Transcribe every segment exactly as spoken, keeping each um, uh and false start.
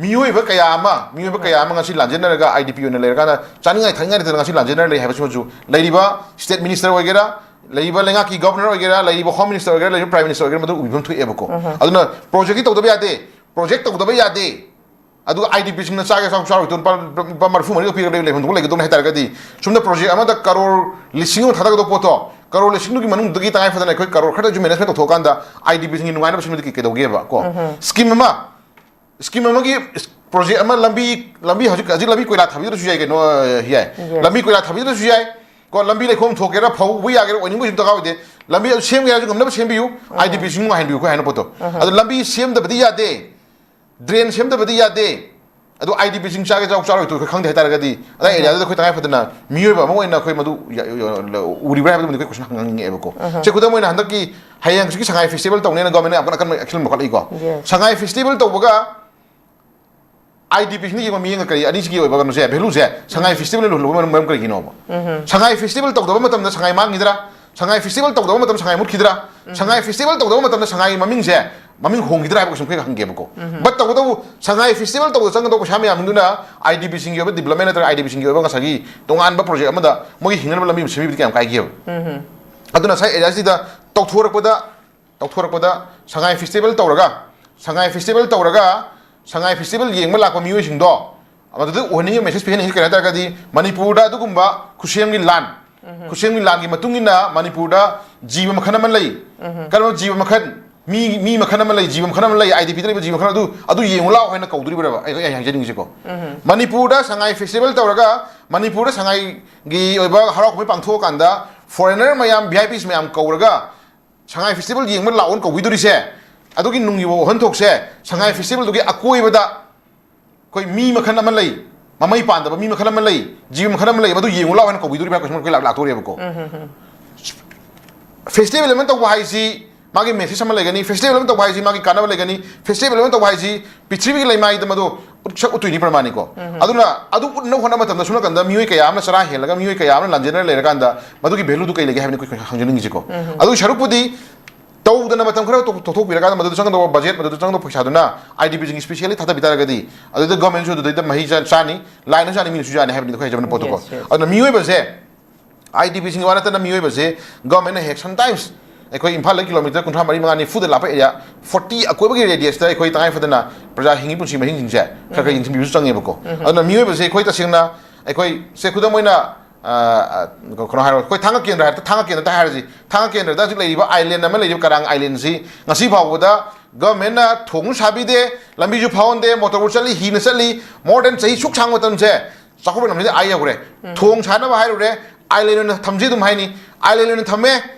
ꯃꯤꯑꯣꯏꯕ ꯀꯌꯥ ꯑꯃ ꯃꯤꯑꯣꯏꯕ ꯀꯌꯥ ꯑꯃ ꯉꯁꯤ ꯂꯥꯟꯖꯦꯟꯅꯔꯒ, ꯑꯥꯏ ꯗꯤ ꯄꯤ ꯑꯣꯏꯅ ꯂꯩꯔꯀꯥꯟꯗ ꯆꯥꯅꯤꯡꯉꯥꯏ ꯊꯛꯅꯤꯡꯉꯥꯏ ꯂꯩꯇꯅ ꯉꯁꯤ ꯂꯥꯟꯖꯦꯟꯅꯔ ꯂꯩ ꯍꯥꯏꯕꯁꯤꯃꯁꯨ, ꯂꯩꯔꯤꯕ ꯁ꯭ꯇꯦꯠ ꯃꯤꯅꯤꯁꯇꯔ ꯑꯣꯏꯒꯦꯔꯥ, ꯂꯩꯔꯤꯕ ꯂꯩꯉꯥꯛꯀꯤ ꯒꯕꯔꯅꯔ ꯑꯣꯏꯒꯦꯔꯥ, ꯂꯩꯔꯤꯕ ꯍꯣꯝ ꯃꯤꯅꯤꯁꯇꯔ ꯑꯣꯏꯒꯦꯔꯥ, ꯂꯩꯔꯤꯕ ꯄ꯭ꯔꯥꯏꯝ ꯃꯤꯅꯤꯁꯇꯔ ꯑꯣꯏꯒꯦꯔꯥ, ꯃꯗꯨ ꯎꯕꯤꯐꯝ ꯊꯣꯛꯑꯦꯕꯀꯣ꯫ ꯑꯗꯨꯅ ꯄ꯭ꯔꯣꯖꯦꯛꯇꯤ ꯇꯧꯗꯕ ꯌꯥꯗꯦ, ꯄ꯭ꯔꯣꯖꯦꯛ ꯇꯧꯗꯕ ꯌꯥꯗꯦ꯫ ꯑꯗꯨꯒ ꯑꯥꯏ ꯗꯤ ꯄꯤꯁꯤꯡꯅ ꯆꯥꯒꯦ ꯆꯥꯎ ꯆꯥꯔꯣꯏ ꯂꯨꯄꯥ, ꯂꯨꯄꯥ ꯃꯔꯤꯐꯨ ꯃꯔꯤꯒ ꯄꯤꯔꯒ ꯂꯩꯐꯝ ꯊꯣꯛꯄ ꯂꯩꯒꯗꯧꯅꯦ ꯍꯥꯏ ꯇꯥꯔꯒꯗꯤ, ꯁꯣꯝꯗ ꯄ꯭ꯔꯣꯖꯦꯛ ꯑꯃꯗ ꯀꯔꯣꯔ ꯂꯤꯁꯤꯡ ꯑꯃ ꯊꯥꯗꯒꯗꯧꯕ ꯄꯣꯠꯇꯣ, ꯀꯔꯣꯔ ꯂꯤꯁꯤꯡꯗꯨꯒꯤ ꯃꯅꯨꯡꯗꯒꯤ ꯇꯉꯥꯏ ꯐꯗꯅ ꯑꯩꯈꯣꯏ ꯀꯔꯣꯔ ꯈꯔꯗꯁꯨ ꯃꯦꯅꯦꯖꯃꯦꯟ ꯇꯧꯊꯣꯛꯑꯀꯥꯟꯗ ꯑꯥꯏ ꯗꯤ ꯄꯤꯁꯤꯡꯒꯤ ꯅꯨꯡꯉꯥꯏꯅꯕ ꯁꯤꯟꯕꯗꯤ ꯀꯩ-, ꯀꯩꯗꯧꯒꯦꯕ ꯀꯣ? ꯁ꯭ꯀꯤꯝ ꯑꯃ, ꯁ꯭ꯀꯤꯝ ꯑꯃꯒꯤ, ꯄ꯭ꯔꯣꯖꯦꯛ ꯑꯃ, ꯂꯝꯕꯤ, ꯂꯝꯕꯤ ꯍꯧꯖꯤꯛ, ꯍꯧꯖꯤꯛ ꯂꯝꯕꯤ ꯀꯣꯏꯂꯥ ꯊꯥꯕꯤꯗ꯭ꯔꯁꯨ ꯌꯥꯏ ꯀꯩꯅꯣ, ꯌꯥꯏ꯫ ꯂꯝꯕꯤ ꯀꯣꯏꯂꯥ ꯊꯥꯕꯤꯗ꯭ꯔꯁꯨ ꯌꯥꯏ ꯀꯣ, ꯂꯝꯕꯤ ꯂꯩꯈꯣꯝ ꯊꯣꯛꯀꯦꯔꯥ, ꯐꯧꯕ ꯌꯥꯒꯦꯔꯥ, ꯑꯣꯏꯅꯤꯡꯕ ꯀꯩꯁꯨ ꯗꯔꯀꯥꯔ ꯑꯣꯏꯗꯦ꯫ ꯂꯝꯕꯤ ꯑꯗꯨ ꯁꯦꯝꯒꯦ ꯍꯥꯏꯔꯁꯨ ꯉꯝꯅꯕ ꯁꯦꯝꯕꯤꯌꯨ, ꯑꯥꯏ ꯗꯤ ꯄꯤꯁꯤꯡ ꯅꯨꯡꯉꯥꯏꯍꯟꯕꯤꯌꯨ ꯑꯩꯈꯣꯏ ꯍꯥꯏꯅ ꯄꯣꯠꯇꯣ꯫ ꯑꯗꯣ ꯂꯝꯕꯤ ꯁꯦꯝꯗꯕꯗꯤ ꯌꯥꯗꯦ, ꯗ꯭ꯔꯦꯟ ꯁꯦꯝꯗꯕꯗꯤ ꯌꯥꯗꯦ꯫ ꯑꯗꯣ ꯑꯥꯏ ꯗꯤ ꯄꯤꯁꯤꯡ ꯆꯥꯒꯦ ꯆꯥꯎ ꯆꯥꯔꯣꯏ ꯇꯣꯛ ꯑꯩꯈꯣꯏ ꯈꯪꯗꯦ ꯍꯥꯏ ꯇꯥꯔꯒꯗꯤ, ꯑꯗꯥꯏ ꯑꯦꯔꯤꯌꯥꯗꯨꯗ ꯑꯩꯈꯣꯏ ꯇꯉꯥꯏ ꯐꯗꯅ ꯃꯤꯑꯣꯏꯕ ꯑꯃ ꯑꯣꯏꯅ ꯑꯩꯈꯣꯏ ꯃꯗꯨ ꯌꯥ-, ꯌꯥ-, ꯌꯥ-, ꯎꯔꯤꯕ꯭ꯔꯥ ꯍꯥꯏꯕꯗꯨꯃꯗꯤ ꯑꯩꯈꯣꯏ ꯀꯣꯏꯁꯟ ꯍꯪꯅꯤꯡꯉꯛꯑꯦꯕꯀꯣ꯫ ꯁꯦ, ꯈꯨꯗꯝ ꯑꯣꯏꯅ ꯍꯟꯗꯛꯀꯤ ꯍꯌꯦꯡ ꯍꯪꯆꯤꯠꯀꯤ ꯁꯉꯥꯏ ꯐꯦꯁꯇꯤꯚꯦꯜ ꯇꯧꯅꯦꯅ ꯒꯣꯔꯃꯦꯟꯅ ꯌꯥꯝ ꯀꯟꯅ ꯑꯀꯟꯕ ꯑꯦꯛꯁꯟ ꯂꯧꯈꯠꯂꯛꯏꯀꯣ꯫ ꯁꯉꯥꯏ ꯐꯦꯁꯇꯤꯚꯦꯜ ꯇꯧꯕꯒ ꯑꯥꯏ ꯗꯤ ꯄꯤꯁꯤꯡꯅ ꯌꯦꯡꯕ ꯃꯤꯠꯌꯦꯡꯒ ꯀꯔꯤ, ꯑꯅꯤꯁꯤꯒꯤ ꯑꯣꯏꯕ ꯀꯩꯅꯣꯁꯦ, ꯚꯦꯂꯨꯁꯦ, ꯁꯉꯥꯏ ꯐꯦꯁꯇꯤꯚꯦꯜꯅ ꯂꯨꯍꯜꯂꯨꯕ ꯃꯔꯝ, ꯃꯔꯝ ꯀꯔꯤꯒꯤꯅꯣꯕ? ꯁꯉꯥꯏ ꯐꯦꯁꯇꯤꯚꯦꯜ ꯇꯧꯗꯕ ꯃꯇꯝꯗ ꯁꯉꯥꯏ ꯃꯥꯡꯈꯤꯗ꯭ꯔꯥ? ꯁꯉꯥꯏ ꯐꯦꯁꯇꯤꯚꯦꯜ ꯇꯧꯗꯕ ꯃꯇꯝꯗ ꯁꯉꯥꯏ ꯃꯨꯠꯈꯤꯗ꯭ꯔꯥ? ꯁꯉꯥꯏ ꯐꯦꯁꯇꯤꯚꯦꯜ ꯇꯧꯗꯕ ꯃꯇꯝꯗ ꯁꯉꯥꯏꯒꯤ ꯃꯃꯤꯡꯁꯦ, ꯃꯃꯤꯡ ꯍꯣꯡꯈꯤꯗ꯭ꯔꯥ ꯍꯥꯏꯕ ꯀꯣꯏꯁꯟ ꯑꯩꯈꯣꯏ ꯍꯪꯒꯦꯕꯀꯣ꯫ ꯕꯠ ꯇꯧꯕꯇꯕꯨ ꯁꯉꯥꯏ ꯐꯦꯁꯇꯤꯚꯦꯜ ꯇꯧꯕꯗ ꯆꯪꯒꯗꯧꯕ ꯄꯩꯁꯥ ꯃꯌꯥꯝꯗꯨꯅ ꯑꯥꯏ ꯗꯤ ꯄꯤꯁꯤꯡꯒꯤ ꯑꯣꯏꯕ ꯗꯤꯕ꯭ꯂꯞꯃꯦꯟ ꯅꯠꯇ꯭ꯔꯒ ꯑꯥꯏ ꯗꯤ ꯄꯤꯁꯤꯡꯒꯤ ꯑꯣꯏꯕ ꯉꯁꯥꯏꯒꯤ ꯇꯣꯉꯥꯟꯕ ꯄ꯭ꯔꯣꯖꯦꯛ ꯑꯃꯗ ꯃꯣꯏꯒꯤ ꯍꯤꯡꯅꯅꯕ ꯂꯝꯕꯤ ꯑꯃ ꯁꯦꯝꯕꯤꯕꯗꯤ ꯀꯌꯥꯝ ꯀꯥꯏꯒꯦꯕ? ꯑꯗꯨꯅ ꯉꯁꯥꯏ ꯑꯦꯔꯤꯌꯥꯁꯤꯗ ꯇꯧꯊꯣꯔꯛꯄꯗ, ꯇꯧꯊꯣꯔꯛꯄꯗ ꯁꯉꯥꯏ ꯐꯦꯁꯇꯤꯚꯦꯜ ꯇꯧꯔꯒ, ꯁꯉꯥꯏ ꯐꯦꯁꯇꯤꯚꯦꯜ ꯇꯧꯔꯒ, ꯁꯉꯥꯏ ꯐꯦꯁꯇꯤꯚꯦꯜ ꯌꯦꯡꯕ ꯂꯥꯛꯄ ꯃꯤꯑꯣꯏꯁꯤꯡꯗꯣ ꯃꯗꯨꯗ ꯎꯍꯟꯅꯤꯡꯉꯤꯕ ꯃꯦꯁꯦꯖ ꯄꯤꯍꯟꯅꯤꯡꯉꯤꯁꯤ ꯀꯩꯅꯣ ꯍꯥꯏ ꯇꯥꯔꯒꯗꯤ, ꯃꯅꯤꯄꯨꯔꯗ ꯑꯗꯨꯒꯨꯝꯕ ꯈꯨꯠꯁꯦꯝꯒꯤ ꯂꯥꯟ, ꯈꯨꯠꯁꯦꯝꯒꯤ ꯂꯥꯟꯒꯤ ꯃꯇꯨꯡ ꯏꯟꯅ ꯃꯅꯤꯄꯨꯔꯗ ꯖꯤꯕ ꯃꯈꯜ ꯑꯃ ꯂꯩ꯫ ꯀꯔꯝꯕ ꯖꯤꯕ ꯃꯈꯜ? ꯃꯤ, ꯃꯤ ꯃꯈꯜ ꯑꯃ ꯂꯩ, ꯖꯤꯕ ꯃꯈꯜ ꯑꯃ ꯂꯩ, ꯑꯥꯏ ꯗꯤ ꯄꯤꯗ ꯂꯩꯕ ꯖꯤꯕ ꯃꯈꯜ ꯑꯗꯨ, ꯑꯗꯨ ꯌꯦꯡꯉꯨ ꯂꯥꯛꯑꯣ ꯍꯥꯏꯅ ꯀꯧꯗꯣꯔꯤꯕ꯭ꯔꯕ? ꯑꯩ, ꯑꯩ ꯍꯥꯏꯖꯅꯤꯡꯉꯤꯁꯦꯀꯣ꯫ ꯃꯅꯤꯄꯨꯔꯗ ꯁꯉꯥꯏ ꯐꯦꯁꯇꯤꯚꯦꯜ ꯇꯧꯔꯒ ꯃꯅꯤꯄꯨꯔꯗ ꯁꯉꯥꯏꯒꯤ ꯑꯣꯏꯕ ꯍꯔꯥꯎ ꯀꯨꯝꯍꯩ ꯄꯥꯡꯊꯣꯛꯑꯀꯥꯟꯗ ꯐꯣꯔꯦꯅꯔ ꯃꯌꯥꯝ, ꯚꯤ ꯑꯥꯏ ꯄꯤꯁ ꯃꯌꯥꯝ ꯀꯧꯔꯒ ꯁꯉꯥꯏ ꯐꯦꯁꯇꯤꯚꯦꯜ ꯌꯦꯡꯕ ꯂꯥꯛꯑꯣꯅ ꯀꯧꯕꯤꯗꯣꯔꯤꯁꯦ, ꯑꯗꯨꯒꯤ ꯅꯨꯡꯒꯤ ꯋꯥꯍꯟꯊꯣꯛꯁꯦ, ꯁꯉꯥꯏ ꯐꯦꯁꯇꯤꯚꯦꯜꯗꯨꯒꯤ ꯑꯀꯣꯏꯕꯗ ꯑꯩꯈꯣꯏ ꯃꯤ ꯃꯈꯜ ꯑꯃ ꯂꯩ, ꯃꯃꯩ ꯄꯥꯟꯗꯕ ꯃꯤ ꯃꯈꯜ ꯑꯃ ꯂꯩ, ꯖꯤꯕ ꯃꯈꯜ ꯑꯃ ꯂꯩ, ꯃꯗꯨ ꯌꯦꯡꯉꯨ ꯂꯥꯛꯑꯣ ꯍꯥꯏꯅ ꯀꯧꯕꯤꯗꯣꯔꯤꯕ꯭ꯔꯥ ꯀꯣꯏꯁꯟ ꯑꯩꯈꯣꯏ ꯂꯥꯛ-, ꯂꯥꯛꯇꯣꯔꯦꯕꯀꯣ꯫ ꯐꯦꯁꯇꯤꯚꯦꯜ ꯑꯃ ꯇꯧꯕ ꯍꯥꯏꯁꯤ ꯃꯥꯒꯤ ꯃꯦꯁꯦꯖ ꯑꯃ ꯂꯩꯒꯅꯤ, ꯐꯦꯁꯇꯤꯚꯦꯜ ꯑꯃ ꯇꯧꯕ ꯍꯥꯏꯁꯤ ꯃꯥꯒꯤ ꯀꯥꯟꯅꯕ ꯂꯩꯒꯅꯤ, ꯐꯦꯁꯇꯤꯚꯦꯜ ꯑꯃ ꯇꯧꯕ ꯍꯥꯏꯁꯤ ꯄ꯭ꯔꯤꯊꯤꯕꯤꯒꯤ ꯂꯩꯃꯥꯏꯗ ꯃꯗꯨ ꯎꯠꯁꯛ ꯎꯠꯇꯣꯏꯅꯤ ꯄ꯭ꯔꯃꯥꯅꯤꯀꯣ꯫ ꯑꯗꯨꯅ ꯑꯗꯨ ꯎꯠꯅꯕ ꯍꯣꯠꯅꯕ ꯃꯇꯝꯗ ꯁꯣꯝ ꯅꯥꯀꯟꯗ ꯃꯤꯑꯣꯏ ꯀꯌꯥ ꯑꯃꯅ ꯆꯔꯥ ꯍꯦꯜꯂꯒ ꯃꯤꯑꯣꯏ ꯀꯌꯥ ꯑꯃꯅ ꯂꯥꯟꯖꯦꯟꯅꯔ ꯂꯩꯔꯀꯥꯟꯗ ꯃꯗꯨꯒꯤ ꯚꯦꯂꯨꯗꯨ ꯀꯩ ꯂꯩꯒꯦ ꯍꯥꯏꯕꯅꯤ ꯑꯩꯈꯣꯏ ꯍꯪꯖꯅꯤꯡꯉꯤꯁꯤꯀꯣ꯫ ꯑꯗꯨꯒꯤ ꯁꯔꯨꯛꯄꯨꯗꯤ ꯇꯧꯗꯅ ꯃꯇꯝ ꯈꯔ ꯇꯣꯛ- ꯇꯣꯛꯊꯣꯛꯄꯤꯔꯀꯥꯟꯗ ꯃꯗꯨꯗ ꯆꯪꯒꯗꯧꯕ ꯕꯖꯦꯠ, ꯃꯗꯨꯗ ꯆꯪꯒꯗꯧꯕ ꯄꯩꯁꯥꯗꯨꯅ ꯑꯥꯏ ꯗꯤ ꯄꯤꯁꯤꯡ ꯏꯁꯄꯤꯁꯤꯌꯦꯜꯂꯤ ꯊꯥꯗꯕꯤ ꯇꯥꯔꯒꯗꯤ ꯑꯗꯨꯗ ꯒꯚꯔꯟꯃꯦꯟꯁꯨ ꯑꯗꯨꯗꯩꯗ ꯃꯍꯩ ꯆꯥ- ꯆꯥꯅꯤ, ꯂꯥꯏꯅꯁꯨ ꯌꯥꯅꯤ, ꯃꯤꯅꯁꯨ ꯌꯥꯅꯤ ꯍꯥꯏꯕꯅꯤꯗ ꯑꯩꯈꯣꯏ ꯍꯥꯏꯖꯕꯅ ꯄꯣꯠꯇꯨꯀꯣ꯫ Yes, yes. ꯑꯗꯨꯅ ꯃꯤꯑꯣꯏꯕꯁꯦ, ꯑꯥꯏ ꯗꯤ ꯄꯤꯁꯤꯡꯒꯤ ꯋꯥ ꯅꯠꯇꯅ ꯃꯤꯑꯣꯏꯕꯁꯦ ꯒꯚꯔꯟꯃꯦꯟꯅ ꯍꯦꯛ sometimes ꯑꯩꯈꯣꯏ ꯏꯝꯐꯥꯜꯗꯒꯤ ꯀꯤꯂꯣꯃꯤꯇꯔ ꯀꯨꯟꯊ꯭ꯔꯥ ꯃꯔꯤ, ꯃꯉꯥ, ꯅꯤꯐꯨꯗ ꯂꯥꯞꯄ ꯑꯦꯔꯤꯌꯥ ꯐꯣꯔꯇꯤ ꯑꯀꯣꯏꯕꯒꯤ ꯔꯦꯗꯤꯌꯁꯇ ꯑꯩꯈꯣꯏ ꯇꯉꯥꯏ ꯐꯗꯅ ꯄ꯭ꯔꯖꯥ ꯍꯤꯡꯉꯤ ꯄꯨꯟꯁꯤ ꯃꯍꯤꯡꯁꯤꯡꯁꯦ ꯈꯔ ꯈꯔ ꯌꯦꯡꯁꯤꯟꯕꯤꯕꯁꯨ ꯆꯪꯉꯦꯕꯀꯣ꯫ ꯑꯗꯨꯅ ꯃꯤꯑꯣꯏꯕꯁꯦ ꯑꯩꯈꯣꯏ ꯇꯁꯦꯡꯅ ꯑꯩꯈꯣꯏ ꯁꯦ ꯈꯨꯗꯝ ꯑꯣꯏꯅ ꯑ, ꯑ, ꯀꯩꯅꯣ ꯍꯥꯏꯔꯣ, ꯑꯩꯈꯣꯏ ꯊꯥꯡꯒ ꯀꯦꯟꯗ꯭ꯔ ꯍꯥꯏꯔ, ꯊꯥꯡꯒ ꯀꯦꯟꯗ꯭ꯔꯗ ꯍꯧꯖꯤꯛ ꯂꯩꯔꯤꯕ ꯑꯥꯏꯂꯦꯟ ꯑꯃ ꯂꯩꯔꯤꯕ ꯀꯔꯥꯡ ꯑꯥꯏꯂꯦꯟꯁꯤ ꯉꯁꯤ ꯐꯥꯎꯕꯗ ꯒꯚꯔꯟꯃꯦꯟꯅ ꯊꯣꯡꯁꯨ ꯁꯥꯕꯤꯗꯦ, ꯂꯝꯕꯤꯁꯨ ꯐꯥꯎꯍꯟꯗꯦ, ꯃꯣꯇꯣꯔꯕꯣꯠ ꯆꯠꯂꯤ, ꯍꯤꯅ ꯆꯠꯂꯤ, more than ꯆꯍꯤ ꯁꯨꯛ ꯁꯥꯡꯕ ꯃꯇꯝꯁꯦ꯫ ꯆꯥꯎꯈꯠꯄ ꯂꯝꯁꯤꯗ ꯑꯥ ꯌꯧꯈ꯭ꯔꯦ꯫ ꯊꯣꯡ ꯁꯥꯅꯕ ꯍꯥꯏꯔꯨꯔꯦ, ꯑꯥꯏꯂꯦꯟ ꯑꯣꯏꯅ ꯊꯝꯁꯤ ꯑꯗꯨꯝ ꯍꯥꯏꯅꯤ꯫ ꯑꯥꯏꯂꯦꯟ ꯑꯣꯏꯅ ꯊꯝꯃꯦ,